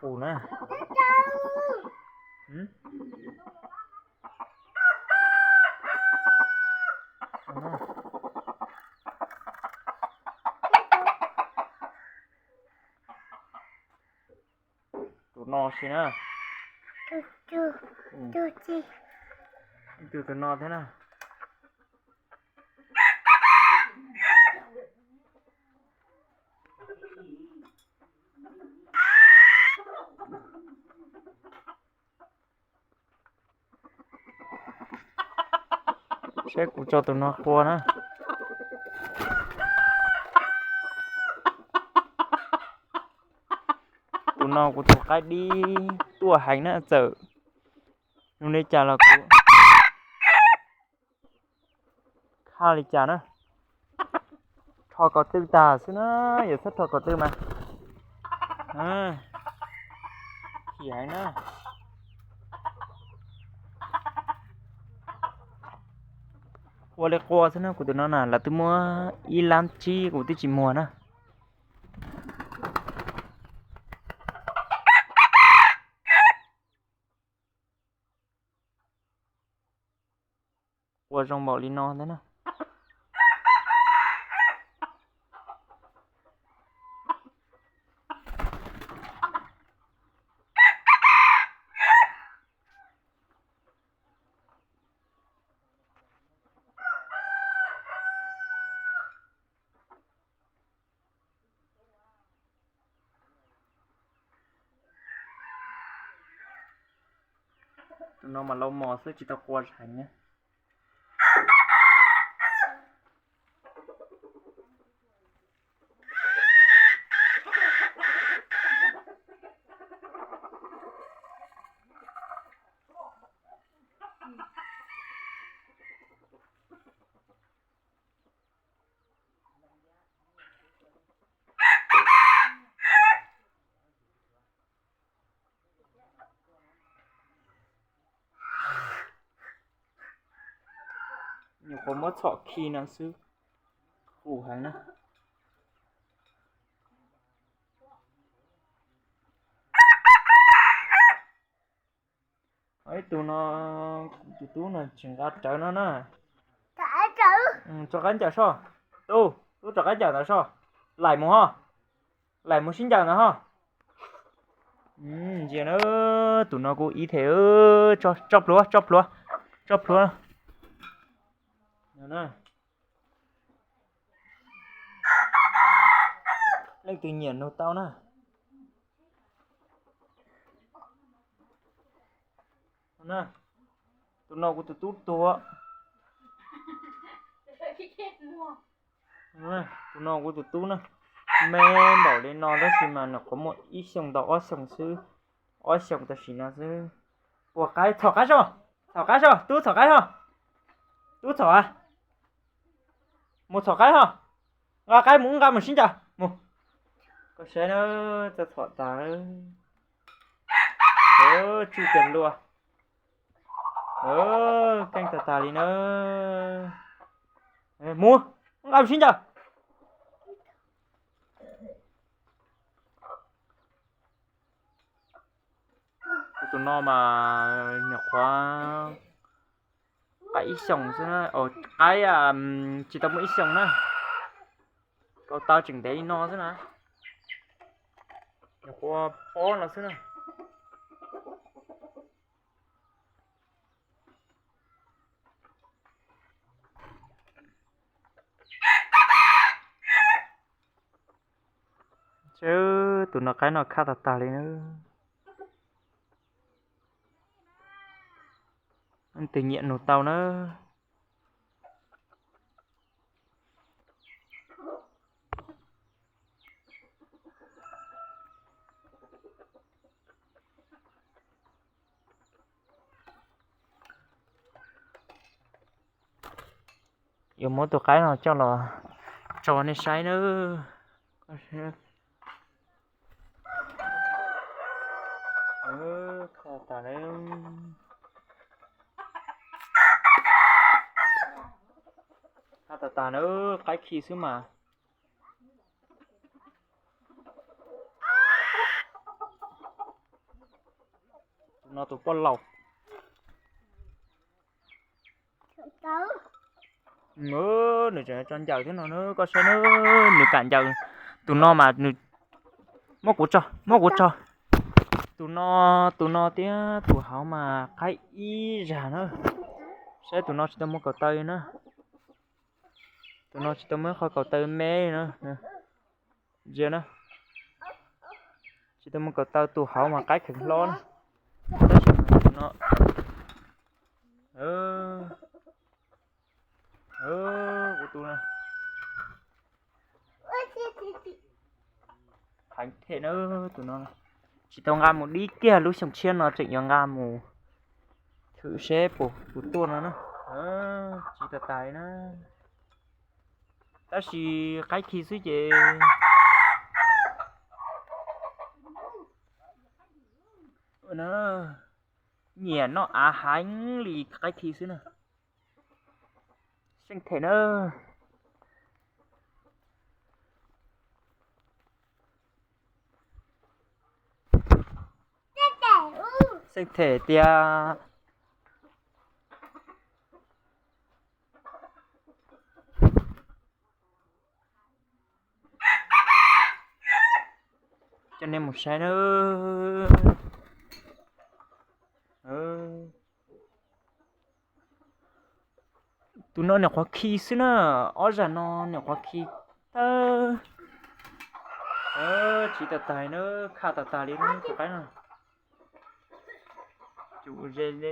Qus na. Tus no si na. Tus, tus no thiab na. Saib kuv tso tus no qua na. Tus no kuv tus qaib dib tuaj heev na, txawm nug li cas los kuv khaj li cas na. Rho kaus twj tag xwb na, yog txhob rho kaus twj mas chim heev na. Qua li qua xwb na, kuv tus no na lawv twb muab ib lab tsib kuv twb tsis muag na. Ua zoo npaum li no ntag na. Tus no mas lau mos xwb tsis tau qua heev na. Nyuam qhuav muab txhom khi no xwb, qus heev na. Ib tug no, tus tub no tsis nqa rawv no na. Tso qaib ncaws soj. Tub, tub tso qaib ncaws ntawd soj. Laim mus ho. Laim mus sib ncaws ntawd ho. Ntsia na, tus no kuj ib them, tso plhuav, tso plhuav, tso plhuav. Leej twg nyiam nug tau na. Tus no kuv tus tub tuag. Tus no kuv tus tub na, me npaum li no tab sis mas nws qhuav muaj ib xyoos tau ob xyoos xwb, ob xyoos tam sim no xwb. Ua qaib, txhom qaib soj, txhom qaib soj, tub txhom qaib ho, tub txhom a, mus txhom qaib ho, nqa qaib mus, nqa mus sib ncaws mus. Koj saib na, txog txhom tas, tsuj tiag luaj. Keej tag tag li na. Mus, nqa mus sib ncaws. Kuv tus no mas nyuam qhuav qaib ib xyoos xwb na, qaib tsis tau muaj ib xyoos na. Kau taw tseem ntev li no xwb na. Nyuam qhuav pob no xwb na. Tus no qaib no khaj tag tag li na. Leej twg nyiam nug tau na. Yuav muab tus qaib no coj los tso nej saib nawb. Khaj tag tag nawb, qaib khi xwb mas. Tus poj laus. Nws tseem tso ncaws thiab no na, koj saib na, nws kam ncaws. Tus no mas nws, muab kuv tso, muab kuv tso. Tus no, tus no thiab tus hauv mas qaib ib zag na. Saib tus no tsis tau muaj kaus taw na. Tus no tsis tau muaj qhov kaus taw me na. Ntsia na, tsis tau muaj kaus taw, tus hauv mas qaib kheev hlob na. Tab sis tus no, kuv tus no heev thiab na, tus no tsis tau nqa mus dib kiag, lub xyoo tshiab no tseem yuav nqa mus thwm seb puas tus tuaj no na. Tsiv tas tas li na. Tab sis qaib khi xwb ces nyiam noj av heev li, qaib khi xwb na. Xeeb them na. Xeeb them tiag. Coj nej mus saib na. Tus no nyuam qhuav khi xwb na, ob zag no nyuam qhuav khi tawb. Tsiv tas tas na, khaj tas tas li tus qaib no. Cus ze ze.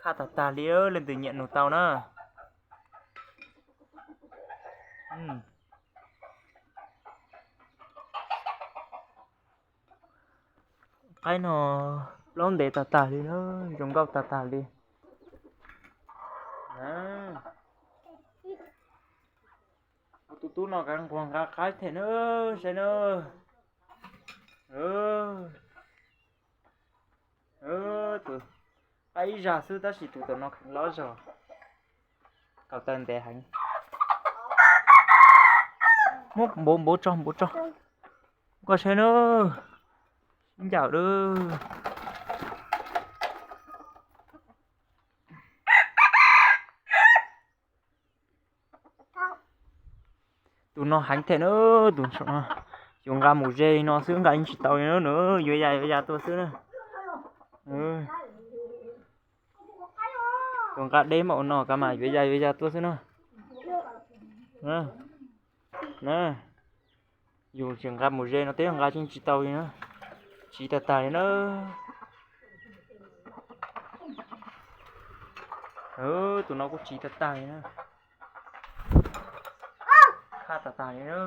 Khaj tas tas li, leej twg nyiam nug tau na. Qaib no plaub ntev tas tas li na, zoo nkauj tas tas li. Tus tub no kav nquag nqa qaib them na, saib na. Tus qaib ib zag xwb tab sis tus tom no kheev hlob zog, kaus taw ntev heev. Muab npuav npuav tso, npuav tso, koj saib na, sib ncaws lawm. Tus no heev thiab na, tus no yuav nqa mus ze li no xwb, nqa yeej tsis tau li na, yuav ya yuav ya tuaj xwb na. Tus nqa deb npaum no kav mas yuav ya yuav ya tuaj xwb na. Yus tseem nqa mus ze no twb nqa yeej tsis tau li na, tsiv tas tas li na. Tus no kuj tsiv tas tas li na, khaj tas tas li na.